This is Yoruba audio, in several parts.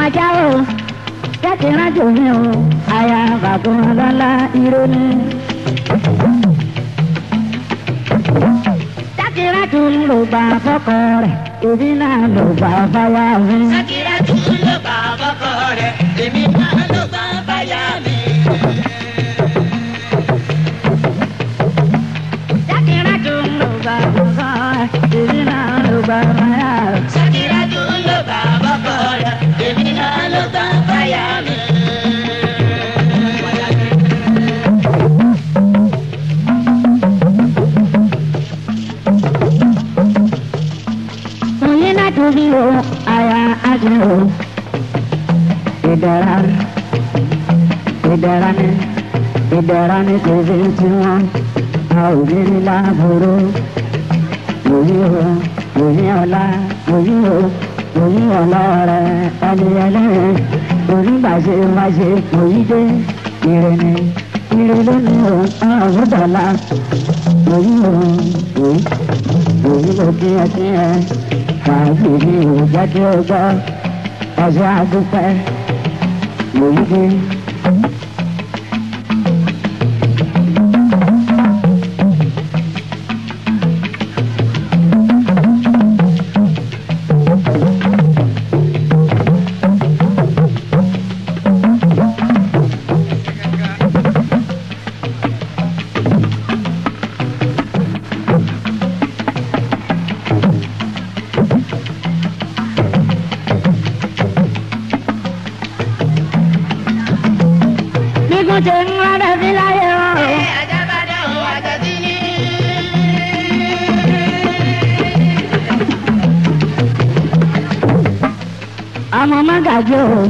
Ajá o, jákèrán jò mí o, aya bàbá ọlọ́lá irọ́ ni. Sákìrátù ló bá fọ́kọ rẹ̀, èmi náà ló bá fáyà mi. Sákìrátù ló bá fọ́kọ rẹ̀, èmi náà ló bá fáyà mi. Sákìrátù ló bá fọ́kọ rẹ̀, èmi náà ló bá fáyà mi. Sákìrátù ló bá fọ́kọ rẹ̀, èmi náà ló bá fáyà mi. Tóbi o, aya ajé o, ìdẹ̀ra ìdẹ̀ra ni ìdẹ̀ra ni kò fi tí wọ́n a ò ní ní láàbòrò. Òyì o, òyì ọ̀la, òyì o, òyì ọ̀la rẹ̀ ẹni ẹlẹ́rìn onígbàṣe wáṣe òyì dé ire ni ire lónìí o, ọ̀hún dọ̀la. Òyì o, òyì òyì ló kí ẹ kí ẹ. Fàájì ni ò jẹ́ kí o gbọ́, ọjọ́ àdúpẹ́ lòyìí. Ṣe ń rárẹ̀ sí láyé o. Ọmọ mọ́gàjí o,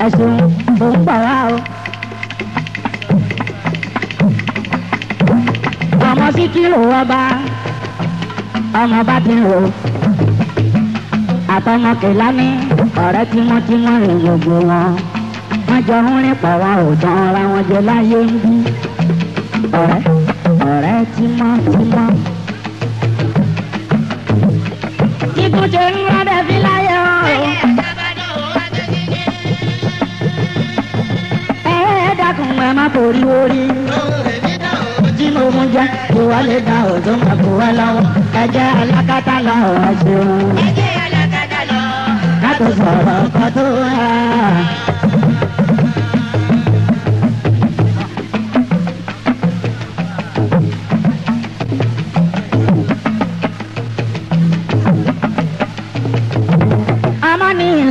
ẹ̀sùn ò ń bọ̀ wá o. Ọmọ Síkírù ọba, ọmọ bá ti rò. Àtọmọ Kìlání, ọ̀rẹ́ tímọ́tímọ́ rìn gbogbo wọn. Wọ́n jọ ń rìn pọ̀ wọn ò tán ara wọn jẹ láyé ń bí. Ọ̀rẹ́ ọ̀rẹ́ tímọ́tímọ́. Kíkún ṣe ń rọ́dẹ̀ fi láyé o. Ẹ dákun ẹ má forí orí. Tí mo mú jẹ́ kó wá lè dá òtún máa kó wá lọ́wọ́. Ẹ jẹ́ alákatá lọ ẹ ṣeun. Ẹ jẹ́ alákatá lọ. Ká tó sọ̀rọ̀ kan tó wá.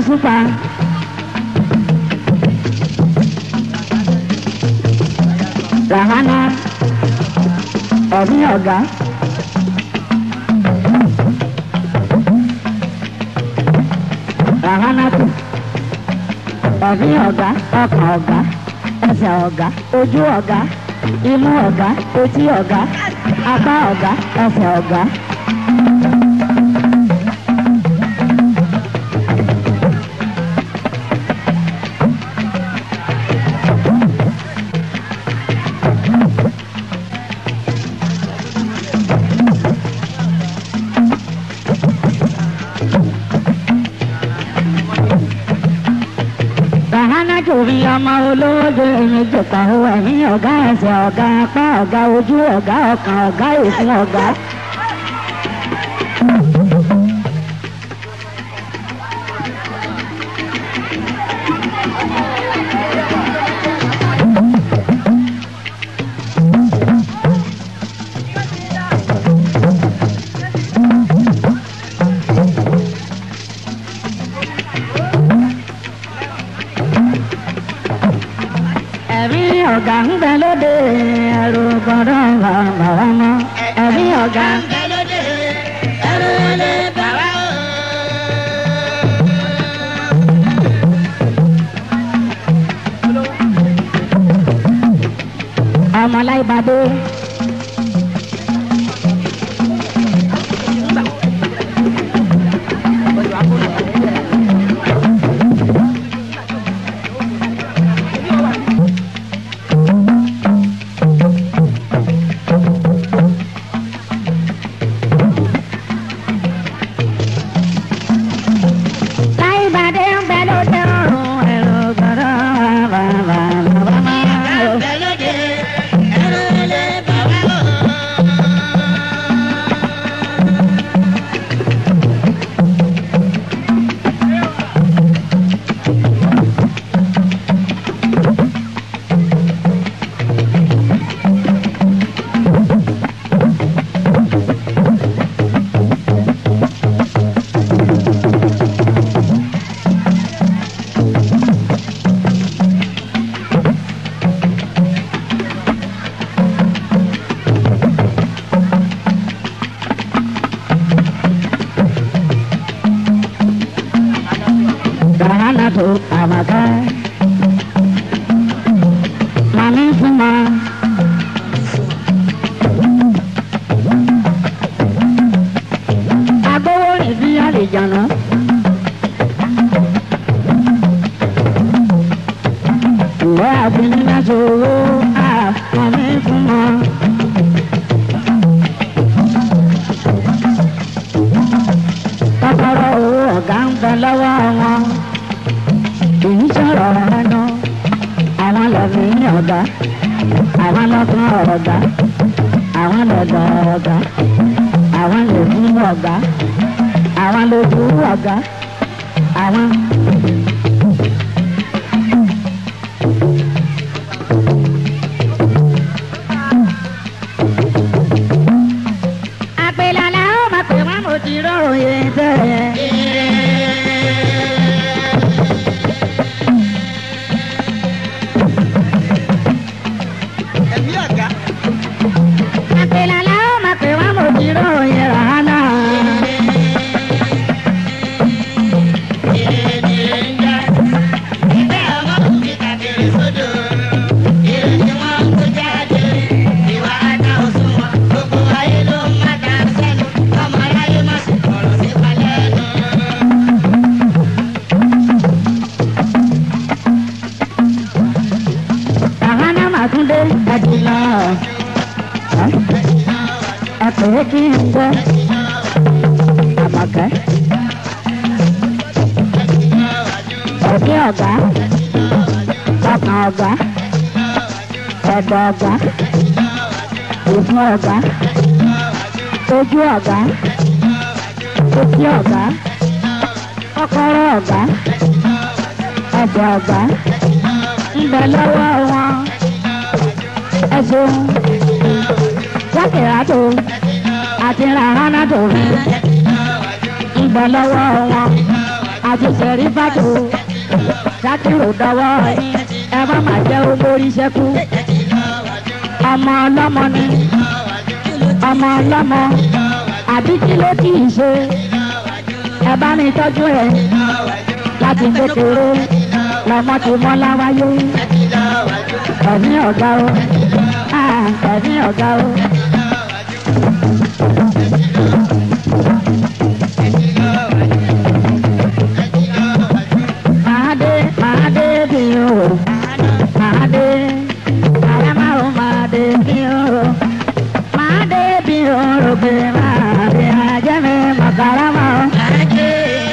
Súpa. Rahana ẹ̀mí ọ̀gá. Rahana tù ẹ̀mí ọ̀gá, ọkàn ọ̀gá, ẹsẹ̀ ọ̀gá, ojú ọ̀gá, imú ọ̀gá, etí ọ̀gá, apá ọ̀gá, ẹsẹ̀ ọ̀gá. Torí ọmọ olóde mi jòkó ẹ̀mí ọ̀gá, ẹsẹ̀ ọ̀gá, apá ọ̀gá, ojú ọ̀gá, ọkàn ọ̀gá, ìfun ọ̀gá. Ọ̀gá ń bẹ lóde ẹrù gbọ́dọ̀ bàbá mọ́. Ẹ̀mí ọ̀gá ń bẹ lóde ẹrù lè bàbá o. Ọmọ Láìbàdé. tó àmàká. Màmí fún ma. Agbowó rìn bí àlìjànà. Ìwé àfin náà ṣòro màmí fún ma. Kọ́kọ́rọ́ owó ọ̀gá ń bẹ lọ́wọ́ wọn. Kì í sọ̀rọ̀ ẹnu. Àwọn lọ́mí ọ̀gá. Àwọn lọ́kàn ọ̀gá. Àwọn lọ́dọ̀ ọ̀gá. Àwọn lòdì ọ̀gá. Àwọn lójú ọ̀gá. Àwọn. Àpèlàlà ó máa pè wọ́n mo ti rọrùn yẹn tẹ́. Ẹ̀mí ọ̀gá. Àpèlàlà ó máa pè wọ́n mo ti rọrùn yẹn ràhánà. Ràhánà Màtúndé ẹ̀dínlá. Ẹ pè é kí n gbọ́. Àmọ̀kẹ́. Òkè ọ̀gá. Ọkàn ọ̀gá. Ẹ̀dọ̀ ọ̀gá. Ìfun ọ̀gá. Ojú ọ̀gá. Etí ọ̀gá. Kọ́kọ́rọ́ ọ̀gá. Ẹsẹ̀ ọ̀gá. Ń bẹ lọ́wọ́ wọn. Ẹ ṣeun. Jákèrádò àti Ràhánà tó ń bẹ lọ́wọ́ wọn. Àti Sẹ̀rífàtò Ṣákìrò dọwọ́ ẹ má má jẹ́ olórí ṣẹ́kù. Ọmọ ọlọ́mọ ni ọmọ ọlọ́mọ àbí kí ló kì í ṣe. Ẹ bá mi tọ́jú ẹ láti kékeré lọ́mọ ti mọ́ láwáyé. Ẹ̀mí ọ̀gá o, ẹ̀mí ọ̀gá o. Màá dé, màá dé bí o, màá dé, àràmà o màá dé bí o, màá dé bí o, rògbè màá dé ajẹ́ mi màkàràmà o.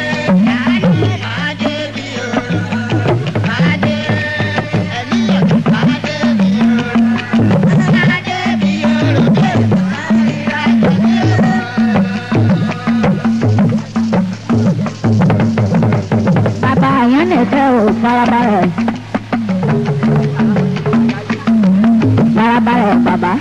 Bàbá àyàn nìkẹ́ ò farabalẹ̀. Farabalẹ̀ bàbá.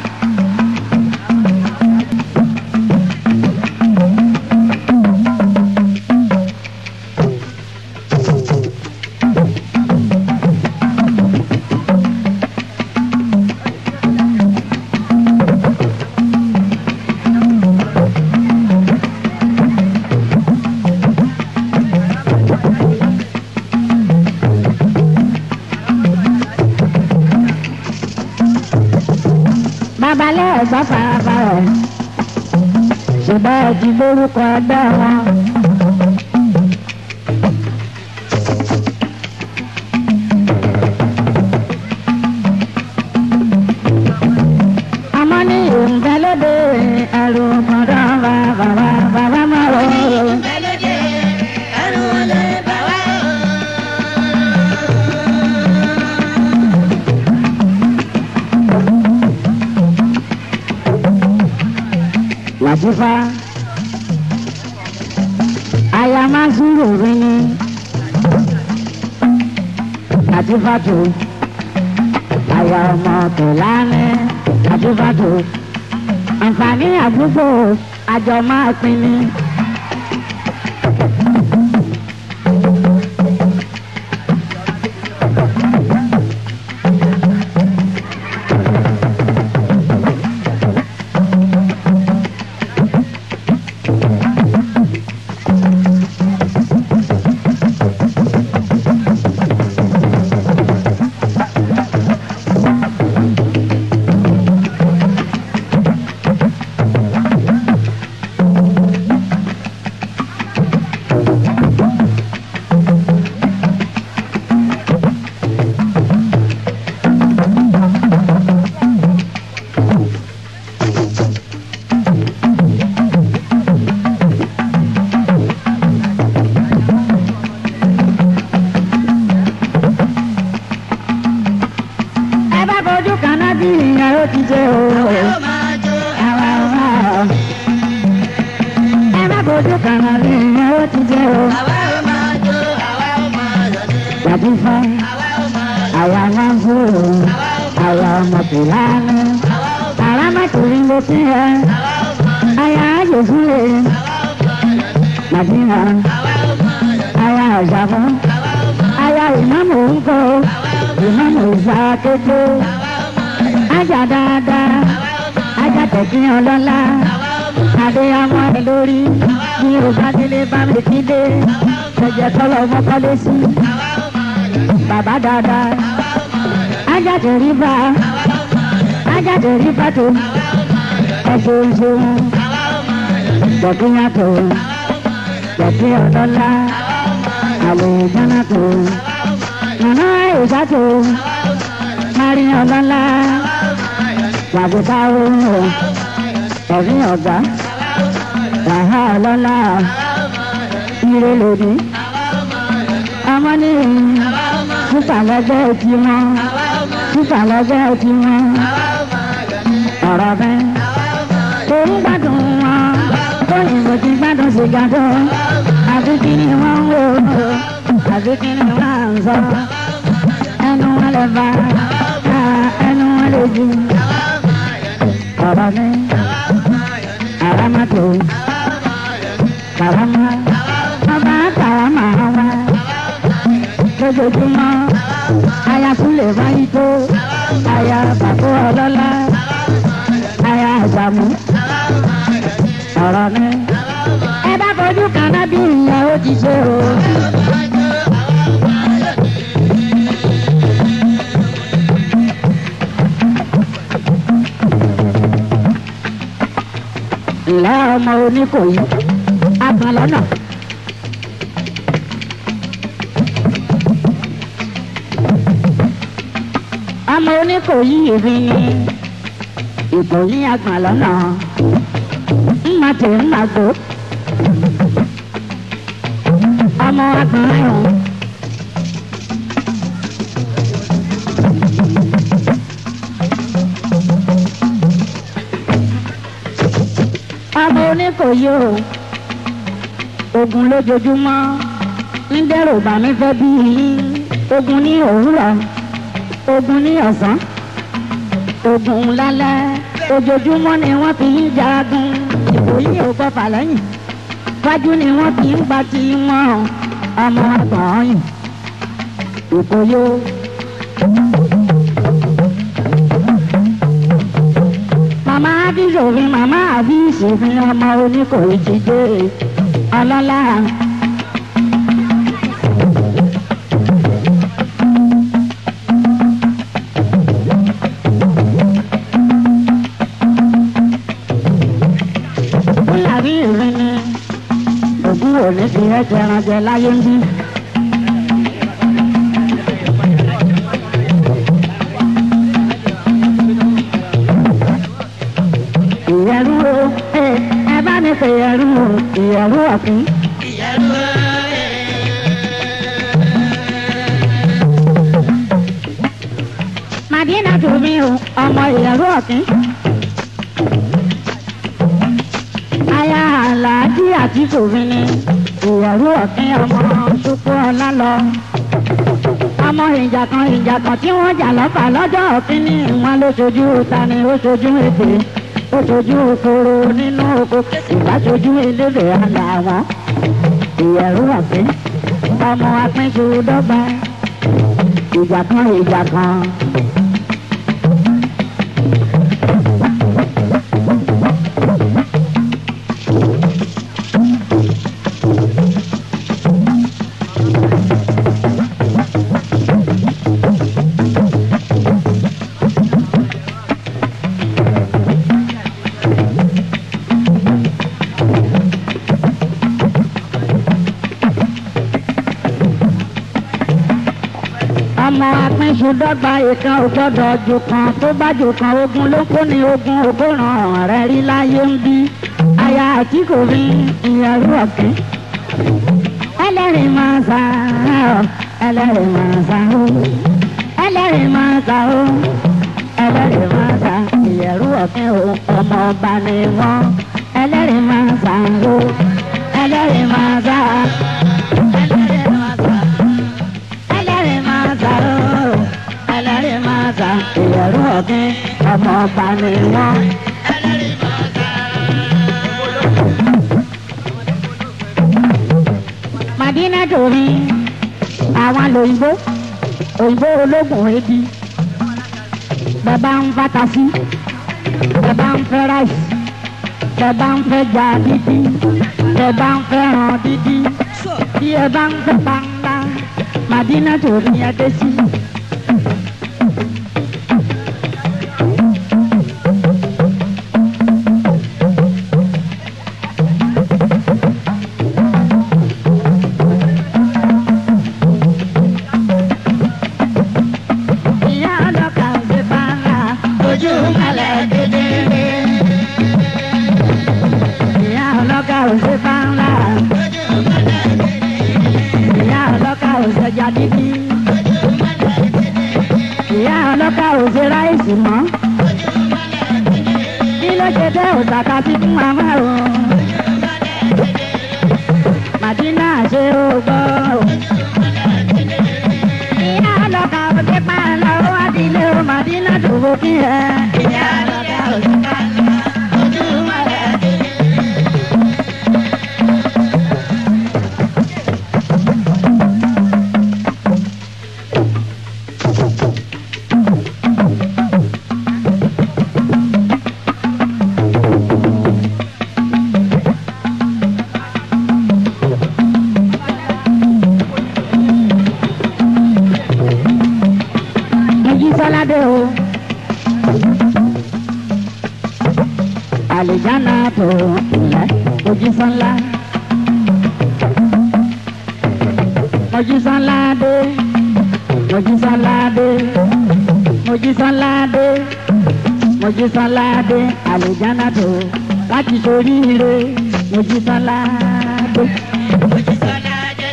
Bàbá lẹ́ẹ̀gbọ́n farabalẹ̀. Ṣùgbọ́n ẹ ti lórúkọ ẹgbẹ́ wọn. Àmọ́ ní ìrùnfẹ́ lóde ẹ̀rù kọ̀dọ̀ bàbá bàbá máa rọ̀ ọ́. Làtífá aya máa sùúrù rí ni Làtífá tó aya ọmọ tó lánàá Làtífá tó àǹfààní àdúgbò àjọ máa pín ni. fojú kan rí ìyẹn ó ti jẹ́ o. Àwa ó máa jó, àwa ó máa yọ̀ ní. Làtífà Àwa ó máa yọ̀, àwa máa ń fúrò àwa ọmọ tìlánú. àwa ó máa Àràmàtìrí ló ti ẹ. àwa ó máa yọ̀, Aya àjòsúlè àwa ó máa yọ̀ ní. Màdínà Àwa ó máa yọ̀ ní. aya àjàfọ́. Àwa ó máa Aya ìmáàmù ń kọ́ àwa ó máa ìmáàmù ìsàkété. àwa ó máa yọ̀, Ajá dáadáa àwa ó máa ajá tẹ̀sí ọlọ́lá. àwa ó máa Adé ọmọ ẹ lórí bí o bá délé bá mi kí dé. Ẹ̀jẹ̀ tọ́lọ̀ ọmọ kọ́lé sí. àwa ó máa yọ̀, Bàbá dáadáa àwa ó máa yọ̀, ajá tẹ̀rí bá àwa ó máa yọ̀, ajá tẹ̀rí bá tó àwa ó máa yọ̀, ẹ̀ṣẹ̀ ṣeun. àwa ó máa yọ̀, Jọ̀kíyà tó àwa ó máa yọ̀, jọ̀kí ọlọ́lá àwa ó máa yọ̀, àlè ìdáná tó. àwa ó máa yọ̀, Màmá ìṣá tó àwa ó máa yọ̀, márí ọlọ́lá àwa ó máa yọ̀, wàbùkà òun àwa ó máa yọ̀, ẹ̀rí ọ̀gá àwa ó máa yọ̀, wàhá ọlọ́lá àwa ó máa yọ̀, ire lòdì àwa ó máa yọ̀, ọmọ ní àwa ó máa yọ̀, sísà lẹ́gbẹ́ ti wọn àwa ó máa sísà lẹ́gbẹ́ ti wọn àwa ó máa yọ̀ ní. ọ̀rọ̀ bẹ́ẹ̀ Àwa ó máa yọ̀, tó ń gbádùn wọn tóyìnbó ti gbádùn sìgá tó àfi kí ni wọ́n ń wò àfi kí ni wọ́n ń sọ ẹnu wọn lè bá ẹnu wọn lè jù àwa ó máa yọ̀ ní. ọ̀rọ̀ bẹ́ẹ̀ Àwa ó máa yọ̀ ní. àràmàtò Àwa ó máa yọ̀ ní. kàrámà Àwa ó máa ọba kàrámà wa àwa ó máa yọ̀ ní. lójoojúmọ́ aya kúlẹ̀ wáyé tó aya bàbá ọlọ́lá Àwa ó máa yọ̀ ní. aya àjàmú Àwa ó máa yọ̀ ní. ọ̀rọ̀ mi. Àwa ó máa ẹ bá fojú kan náà bí ìyẹn ó ti ṣe o. àwa ó máa jó, àwa ó máa yọ̀ ní. ǹlẹ́ ọmọ oníkòyí agbọ̀n lọ́nà. ọmọ oníkòyí ìrìn ni ìkòyí agbọ̀n lọ́nà. ńmà tè ńmà gbó. ọmọ agbọ̀n ẹ̀hún. ọmọ oníkòyí o ogun lójoojúmọ́ ń dẹ́rù bà mí fẹ́ bí yín ogun ní òwúrọ̀ ogun ní ọ̀sán ogun lálẹ́ ojoojúmọ́ ni wọ́n fi ń jagun ìkòyí ò gbọ́fà lẹ́yìn wájú ni wọ́n fi ń gba ti wọn ọmọ àgbọ̀n yìí ìkòyí o. Màmá Abíṣòfin, màmá Abíṣòfin, ọmọ oníkòyí ti dé ọlọ́lá. Fúlàní ìrìn ni ògún òní fi ẹ́ jẹran jẹ láyé ń bí. Ìyẹ̀rú o, ẹ bá mi pè ìyẹ̀rú o, ìyẹ̀rú ọ̀kín. Ìyẹ̀rú ẹ̀. Màdínà tó mi o, ọmọ ìyẹ̀rú ọ̀kín. Aya Àlàájì àti Fòfin ni ìyẹ̀rú ọ̀kín ọmọ Ṣukú ọlá lọ. Ọmọ ìjà kan ìjà kan tí wọ́n jà lọ́fà lọ́jọ́ ọ̀kín ní wọn ló ṣojú tani ó ṣojú ètè ó ṣojú koro nínú oko ìbáṣojú eléfè àlà wọn. Ìyẹ̀rú ọ̀kín ọmọ apínṣu dọ́gba ìjà kan ìjà kan. Ọmọ apínṣu dọ́gba ìkan ò gbọ́dọ̀ jù kan tó bá jù kan ogun ló kó ní ogun ògbóràn rẹ̀ rí láyé ń bí aya àti kò fi ìyàrú ọ̀kín. Ẹlẹ́rìí máa sá ọ́ ẹlẹ́rìí máa sá ó ẹlẹ́rìí máa sá ó ẹlẹ́rìí máa sá ìyẹ̀rú ọ̀kín o ọmọ ọba ni wọ́n ẹlẹ́rìí máa sá ó. Ọba ni wọ́n. Màdínà torí àwọn lòyìnbó òyìnbó ológun ebi. Bàbá ń fata sí, bàbá ń fẹ́ ráìsì, bàbá ń fẹ́ jà dídí, bàbá ń fẹ́ ràn dídí, bí ẹ bá ń fẹ́ pàǹpá, Màdínà torí ẹ dé sí. Ìyá ọlọ́kà ò ṣe pàǹpá, Ojú mọ́lẹ̀ kedere. Ìyá ọlọ́kà ò ṣe pàǹpá, Ojú mọ́lẹ̀ kedere. Ìyá ọlọ́kà ò ṣẹja dídí, Ojú mọ́lẹ̀ kedere. Ìyá ọlọ́kà ò ṣe ráìsì mọ́. Ojú mọ́lẹ̀ kedere. Kí ló ṣe dé òṣàkà sí fún àmọ́ o? Ojú mọ́lẹ̀ kedere. Màdínà ṣe ó gbọ́ o. Ojú mọ́lẹ̀ kedere. Ìyá ọlọ́kà ò ṣe pàǹlà ó wá dilé o, Màdínà tòwó kí ẹ. Ìyá ọlọ́kà ò ṣe pàǹlà. Ojú mọ́lẹ̀ kedere. Mojísọ́lá dé o. Àlìjáná tó ilẹ̀ Mojísọ́lá. Mojísọ́lá dé. Mojísọ́lá dé. Mojísọ́lá dé. Mojísọ́lá dé. Àlìjáná tó láti ṣoríire. Mojísọ́lá dé. Mojísọ́lá dé.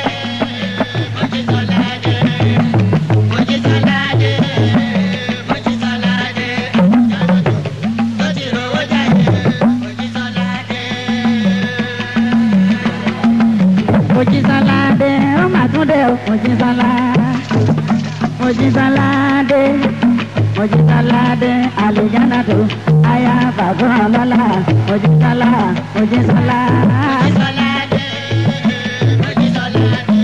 Mojísọ́lá dé. Mojísọ́lá dé. Mojísọ́lá dé. Tó ti rówó jáde. Mojísọ́lá dé. Mojísọ́lá dé, ó mà tún dé o. Mojísọ́lá, Mojísọ́lá dé, Mojísọ́lá dé, àlùjáná tó, aya bàbá ọlọ́lá. Mojísọ́lá, Mojísọ́lá. Mojísọ́lá dé. Mojísọ́lá dé.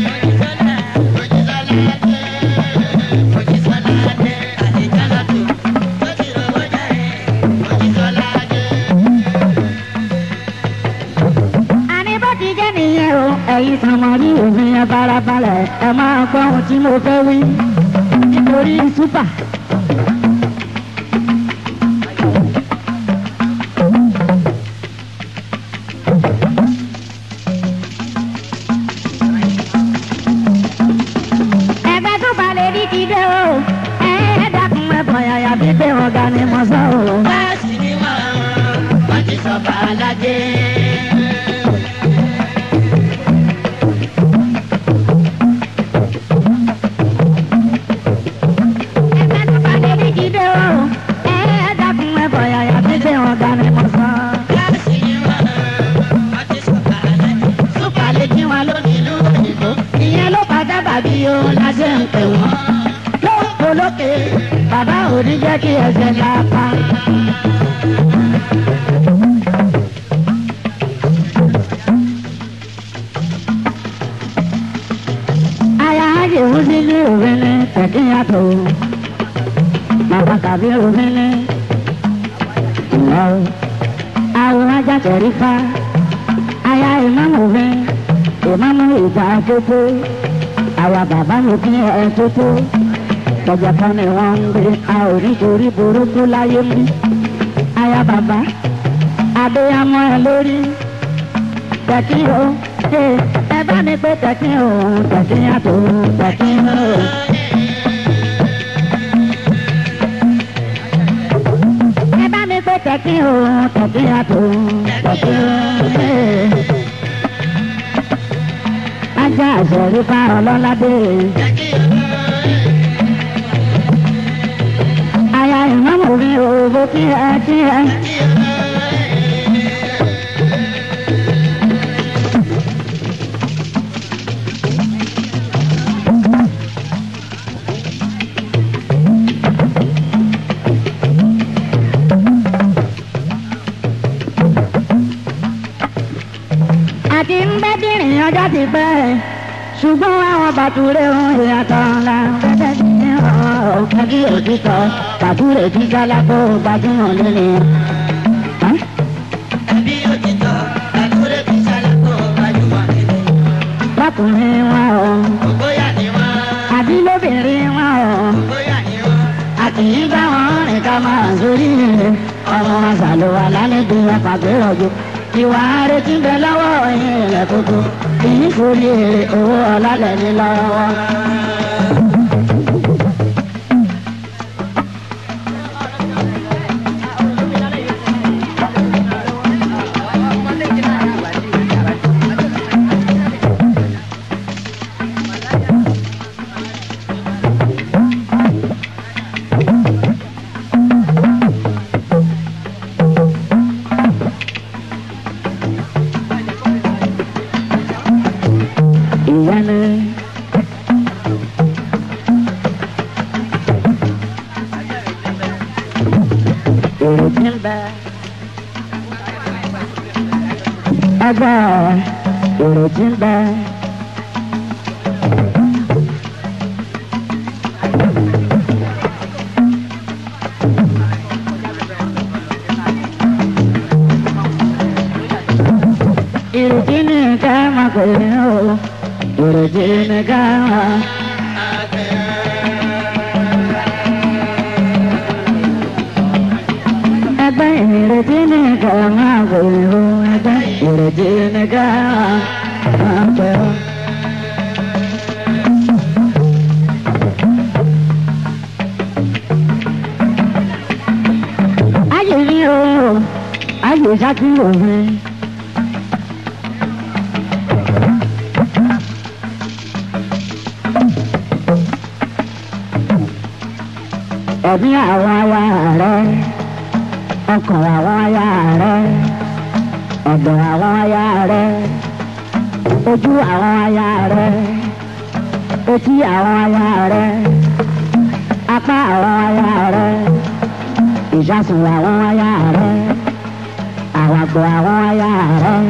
Mojísọ́lá dé. Mojísọ́lá dé. Àlìjáná tó. Tó ti rówó jáde. Mojísọ́lá dé. Àní bó ti jẹ́ nìyẹn o, ẹ̀yin sànmọ́rí òfin ẹ farabalẹ̀, ẹ máa gbọ́ ohun tí mo fẹ́ wí. Nítorí súpà. Ẹgbẹ́ tó balẹ̀ rí ti dé o, ẹ dákun ẹ bọ̀ yàyà bí pé ọ̀gá ni mo sọ o. Báàsì ni wọ́n ti sọ bàlájẹ́. Ẹgbẹ́ tó balẹ̀ rí ti dé o, ẹ dákun ẹ bọ̀ yàyà bí pé ọ̀gá ni mo sọ. Báàsì ni wọ́n ti sọ bàlájẹ́. Súpà lè jí wọn lónìí ìlú òyìnbó. Ìyẹn ló padà bàbí o la ṣe ń pè wọ́n. Ló ń polókè, bàbá ò ní jẹ́ kí ẹsẹ̀ lápá. Aya ayé ń sílé òfin ní tẹ̀kíyàtọ̀. Bàbá kàbí òfin ní ìlọ. Àwọn ajá tẹ̀rí fa. Aya ìmáàmù òfin, ìmáàmù ìgbà kété. Àwa bàbá mi kí ẹ tó tó. Tọ̀jà kan ni wọ́n ń gbé, a ò nítorí burúkú láyé mú. Aya bàbá, adéyàmọ́ ẹ lórí. Tẹ̀kí o, ṣe ẹ bá mi pé tẹ̀kí o, tẹ̀kí yàtọ̀, tẹ̀kí o. Ẹ bá mi pé tẹ̀kí o, tẹ̀kí yàtọ̀, tẹ̀kí o. Ajá àṣẹrí fa ọlọ́ládé. Aya ìmọ̀mù mi ò bó kí ẹ kí ẹ. Àti ń bẹ́ dìrìn ọjọ́ ti pẹ́, ṣùgbọ́n àwọn bàtúrẹ́ ohun ìyàtọ̀ ńlá bẹ́ẹ̀ ní ọ̀kan kí òtítọ́ bàtúrẹ́ tí kálákó gbajúmọ̀ lélẹ̀. Ẹbí òtítọ́ bàtúrẹ́ tí kálákó gbajúmọ̀ lélẹ̀. Lọ́kùnrin wọn o. Ògbóyà ni wọ́n. Àbí lóbìnrin wọn o. Ògbóyà ni wọ́n. Àti bá wọn rìn ká máa sórí rẹ̀. Ọmọ wọn ṣàlùwà lálẹ́ bí wọn fàgbéròjò. Ìwà retí ń bẹ lọ́wọ́ yín rẹ̀ kókó. Kìí forí èrè owó ọlálẹ̀ ní lọ́wọ́. Ìyanu. Èrò tí ń bẹ. Ẹgbẹ́ èrò tí ń bẹ. Ìrètí ní ká máa pè é o. Ìrètí ní ká máa. Ẹgbẹ́ ìrètí ní ká máa pè é o. Ẹgbẹ́ ìrètí ní ká máa pè é o. Ayé mi o, ayé ṣáàkì òfin. Ẹ̀mí àwọn aya rẹ̀, ọkàn àwọn aya rẹ̀, ọ̀dọ̀ àwọn aya rẹ̀, ojú àwọn aya rẹ̀, etí àwọn aya rẹ̀, apá àwọn aya rẹ̀, ìjásùn àwọn aya rẹ̀, àwàgbọ̀ àwọn aya rẹ̀.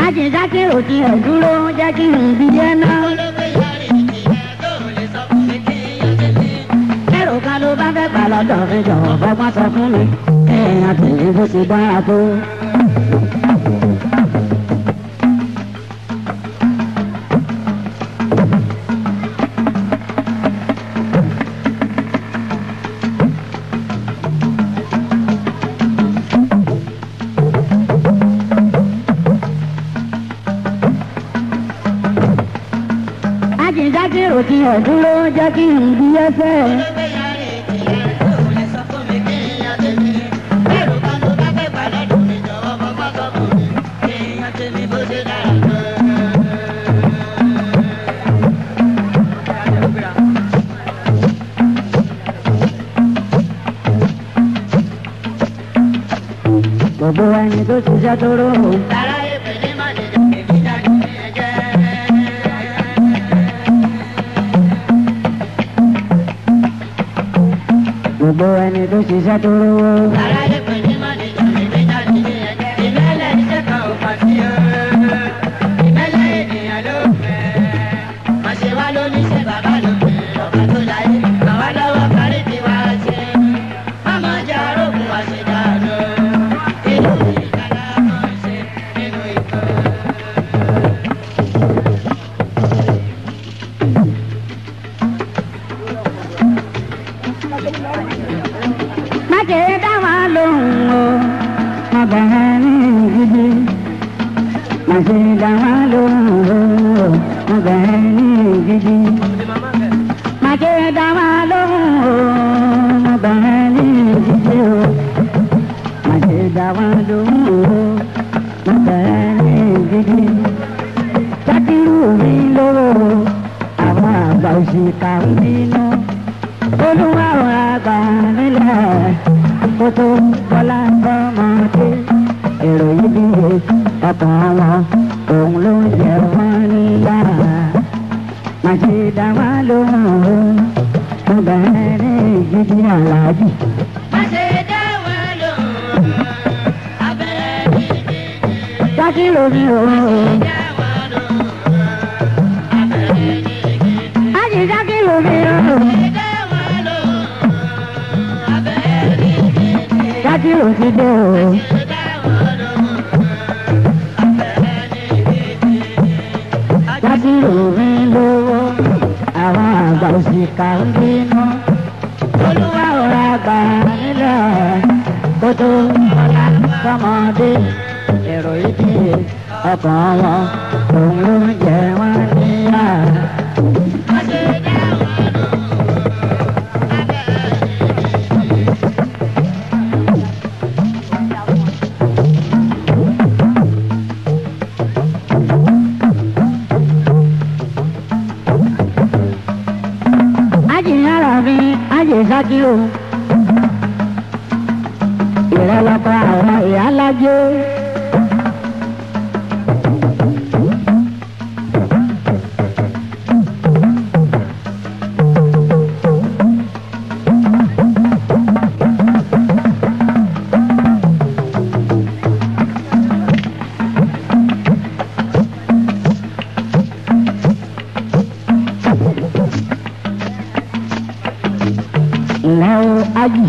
Àjẹsákèrò ti ẹ̀ dúró jẹ́ kí n bí ẹ náà. Olóògbé yàrá ìjìyà tó lè sọ fún mi kí n yàn tèmi. Ẹ̀rù kan ló bá fẹ́ gbà lọ́dọ̀ mi jọ̀wọ́ fọgbọ́n sọ fún mi. Èèyàn tèmi bó ti dára tó. Àjẹsákèrò ti ẹ̀ dúró jẹ́ kí n bí ẹ fẹ́. Olóògbé yàrá ìjìyà tó lè sọ fún mi kí n yàn tèmi. Ẹ̀rù kan ló bá fẹ́ gbà lọ́dọ̀ mi jọ̀wọ́ fọgbọ́n sọ fún mi kí n yàn tèmi bó ṣe dára tó. Gbogbo ẹni tó ṣiṣẹ́ tó rò ó. Tara èpè ní mànìjà èmi jáde ní ẹ̀jẹ̀. Gbogbo ẹni tó ṣiṣẹ́ tó rò ó. Tara èpè ní mànìjà èmi jáde ní ẹ̀jẹ̀. Ìmẹ́lẹ̀ iṣẹ́ kan ò fà sí o. Ìmẹ́lẹ̀ ènìyàn ló fẹ́. Má ṣe wá lóníṣẹ́ bàbá lókè ọba tó láyé. Àwa lọ́wọ́ kárí ti wá ṣe. Má máa jẹ́ arógun àṣedànù. Inú ìkàlà máa ń ṣe nínú ìtọ́. Má ṣe dá wọn lóhùn o, má bẹ̀rẹ̀ ní gidi. Má ṣe dá wọn lóhùn o, má bẹ̀rẹ̀ ní gidi. Má ṣe dá wọn lóhùn o, má bẹ̀rẹ̀ ní gidi o. Má ṣe dá wọn lóhùn o, má bẹ̀rẹ̀ ní gidi. Jákìrú mi lówó, àwọn àgbà òṣìkà ń bínú. Olúwa ò àgbà nílẹ̀, ó tó bọ́lá bọ́mọdé èrò yìí bí ọkàn wọn òun ló ń jẹ wọ́n níyà. Màṣẹ dá wá lóhùn o, mo bẹ̀rẹ̀ ní gidi aláàjì. Má ṣe dá wa lóhùn, abẹ́rẹ́ ní gidi. Sákìrò mi o. Má ṣe dá wa lóhùn, abẹ́rẹ́ ní gidi. Ájì sákìrò mi o. Má ṣe dá wa lóhùn, abẹ́rẹ́ ní gidi. Sákìrò ti dé o. Má ṣe dá wa lóhùn, abẹ́rẹ́ ní gidi. Sákìrò mi lówó, àwọn àgbà òṣìkà ń bínú. Olúwa ò ra gbà nílẹ̀ kó tó bọ́lá sọmọdé. Èrò ibi ọkàn wọn, òun ló ń jẹ wọ́n níyà. Má ṣe dá wa lóhùn, abẹ́rẹ́ ní gidi. Ájì yára mi, ájì Sákìrò. Ìrẹ́lọ́kọ̀ àwọn ìyálájé. Ìlẹ́ o ájì,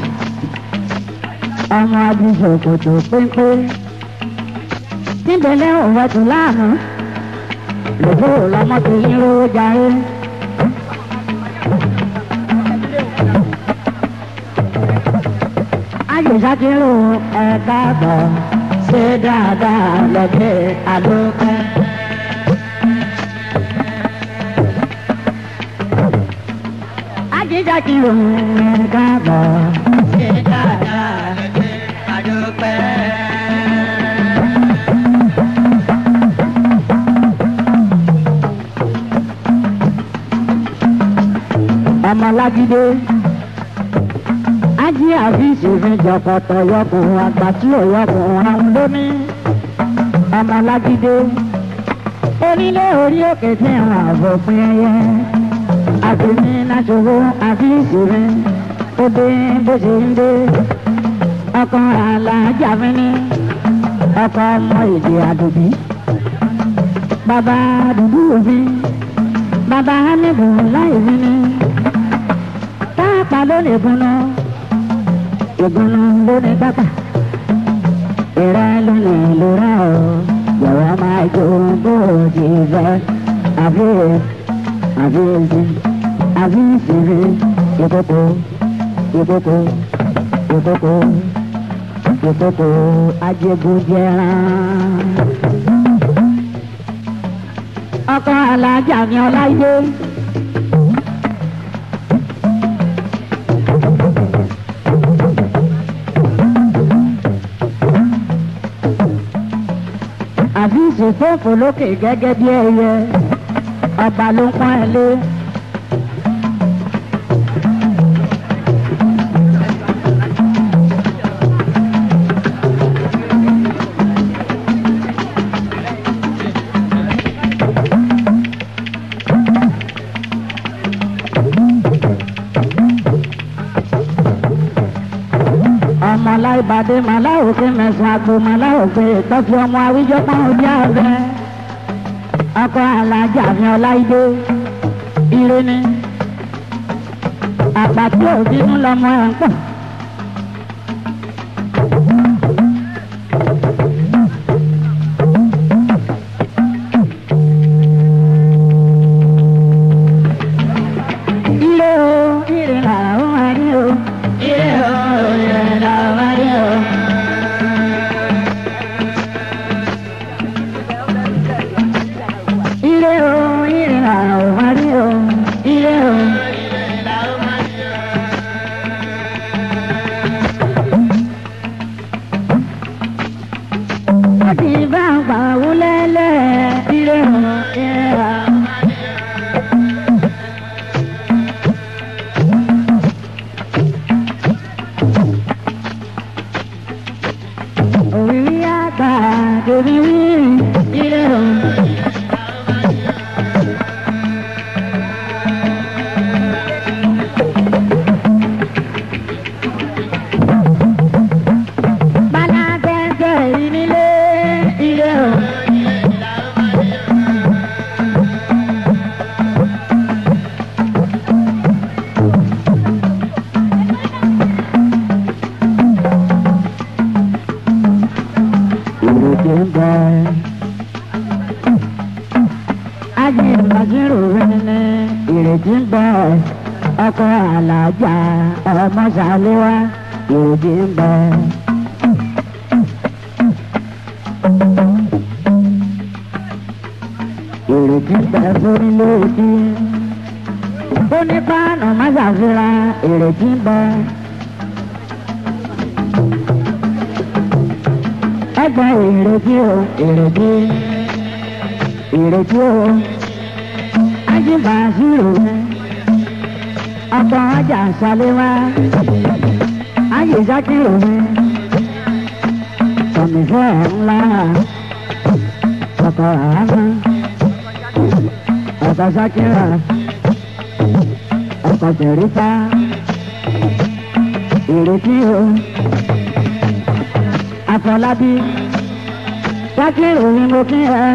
ọmọ ájì ṣòkòtò pínpín. Níbẹ̀lẹ̀ òwe tù láàmú, lòbó lọmọ ti ń rówó jayé. Ájì Sákìrò ẹ káàbọ̀, ṣé dáadáa lọ́dẹ àdókẹ́. Ájì Sákìrò ẹ káàbọ̀. Ṣé dáadáa lóde àdúpẹ́. Ọmọlágídé ájí àfíìsì mi jọkọtọ yọkùn àgbà tí ò yọkùn àwọn lómi. Ọmọlágídé onílé orí òkè tí wọn àfòpin ẹyẹ àfìmí láṣọwọ àfíìsì mi ó dé bó ṣe ń dé. Ọkọ alájà mi ní ọkọ ọmọ èdè àdùbí, bàbá dúdú mi, bàbá hánìbù láì mi ní. Táàpá ló lè gúnná, ìgúnná ló ní pápá, ìrẹ́ ló lè lóra o. Yàrá máa jó bó ti fẹ́. Àfi àfi àfi ìsinmi ìkókó ìkókó ìkókó ìkókó ajégúnjẹran. Ọkọ alájà mi ọláyé. Àfíìsì fòfò lókè gẹ́gẹ́ bí ẹyẹ, ọba ló ń pọ́n ẹ lé. Ọmọ aláìbàdé màláòkè mẹsàn àgbo màláòkè tọ́sí ọmọ àwíjọ pọ́n ojú abẹ. Ọkọ alájà mi ọláìdé ire ni àpàtì òbínú lọmọ ẹ̀ ń pọ̀. Ire o, ire làwọn máa rí o. Ire o, ire làwọn máa rí o. Ire o, ire làwọn máa rí o. Ire o. Ire làwọn máa rí o. Òwìwí àgbà tèmi wí ire o. Bala gẹ́gẹ́ rí nílé ire o. Ìrètí ń bẹ. Ajé ìbáṣírò rẹ̀ ní ìrètí ń bẹ. Ọkọ àlàjà ọmọ ṣàléwá ìrètí ń bẹ. Ìrètí ń bẹ fónílé etí. Ó ní páànù má ṣàfihàn ìrètí ń bẹ. Ẹgbẹ́ ìrètí o, ìrètí, ìrètí o, ajíbàṣírò ọkọ̀ ọjà ṣàléwá, ayéṣákìrò sọ̀mìfẹ́ ńlá, ọkọ̀ àhámọ́, ọkọ̀ ṣákìrà, ọkọ̀ ṣẹ̀rífà, ìrètí o. Afọlábí Sákìrù ni mo kí ẹ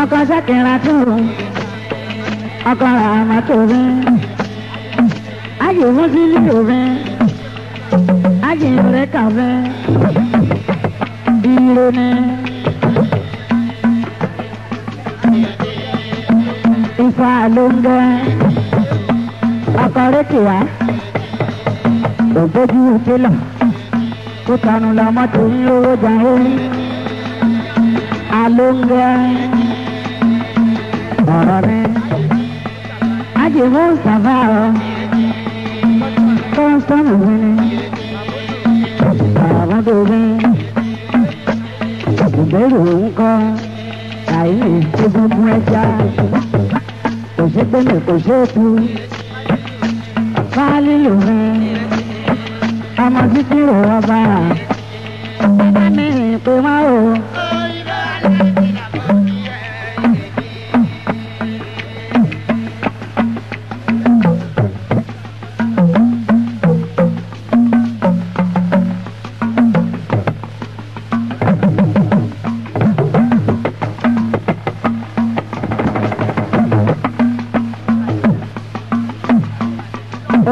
ọkọ Sákìrà tó ọkọ àmà tó rí ayé mọ́sílì òfin ayé rẹ̀ kàfẹ́ ire ni. Ifá ló ń gẹ́ ọkọ rékìá ògbójú télọ̀ kó tanu lọ mọ́tò ń lówó jàre alóńgẹ́ ọ̀rọ̀ mi ajé Mustapha ọ kọ́ńtọ́nù mi ni àwọn tó mi ìbéèrè ń kọ́ àìní egungun ẹja kò ṣe gbẹ́mẹ̀ kò ṣe é tu fáálí lòun ọmọ títí rò ọba bàbá mi pé wọ́n o.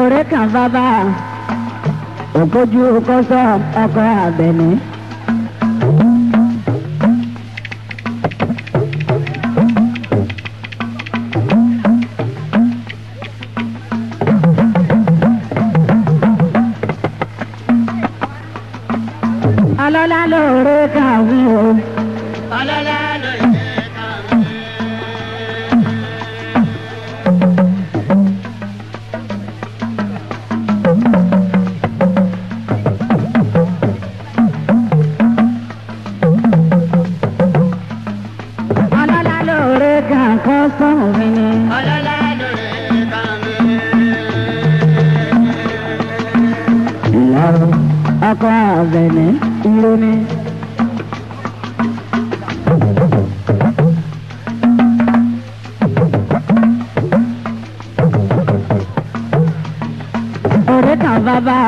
Ọ̀rẹ́ kan bàbá ògbójú kọ́sọ́ ọkọ̀ Àbẹ̀ní. Ọlọ́lá lóore kàwé o. Ọlọ́lá lóore kàwé. Ọlọ́lá lóore kan kọ́sọ́mù mi ni. Ọlọ́lá lóore kàwé. Ìyá o, ọkọ̀ Àbẹ̀ní ire ni. Ọ̀rẹ́ kan bàbá.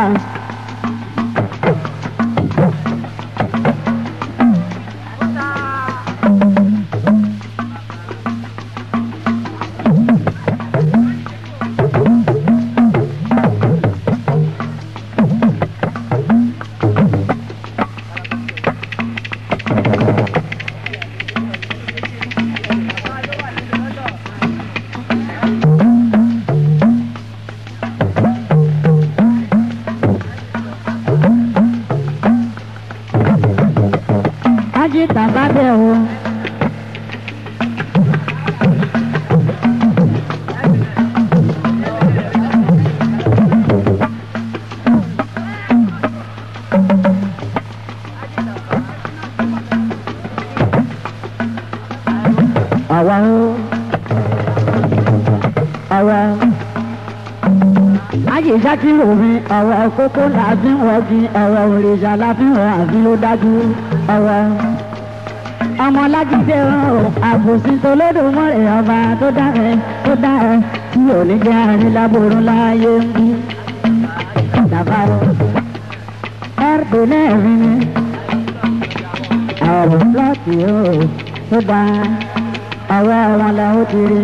Ájí tàbá bẹ̀ o. Àwa o, àwa. Ájí Àjíṣákírù mi ọ̀wọ́ kókó la fi ń wọ́gi ọ̀wọ́ òrìṣà la fi ń wọ́ àfi ló dájú ọ̀wọ́. Ọmọ Lájídé o àbòsí tolódùmarè ọba tó dá ẹ tó dá ẹ tí ò ní jẹ́ àárín láboró láyé ń bí. Bàbá o ẹ̀rọ náà rí mi ọ̀rọ̀ plọ́ọ̀tì o tó dá ọwọ́ wọn lọ ó ti rí.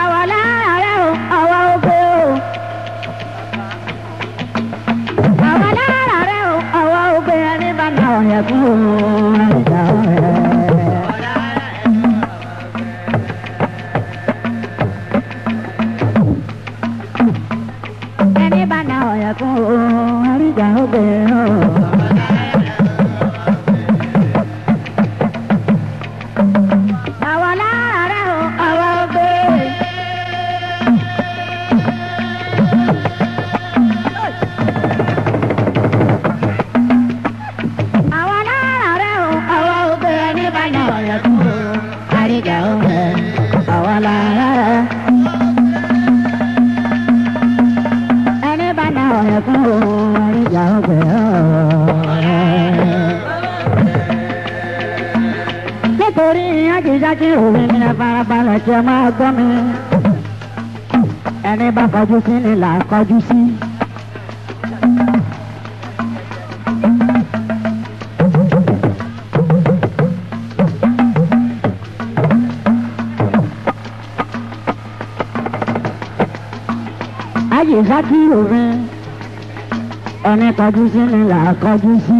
Àwa lára rẹ̀ o, àwa oge o. Àwa lára rẹ̀ o, àwa oge ẹni bá na ọ̀yẹ̀ fún òun àìsà ọ̀rẹ́. Ẹni bá na ọ̀yẹ̀ fún òun àríjà oge o. Àwa lára rẹ̀ o, àwa oge. Àwa lára rẹ̀ o, àwa oge ẹni bá na ọ̀yẹ̀ fún òun àríjà oge. Àwa lára rẹ̀. Ẹni bá na ọ̀yẹ̀ fún òun àríjà oge o. Nítorí ajíjákí òwe ni ẹ farabalẹ̀ kí ẹ máa gbọ́ mi. Ẹni bá kọjú sí ni là á kọjú sí. Ajíjákí òwe ẹni kọjú sí ni là á kọjú sí.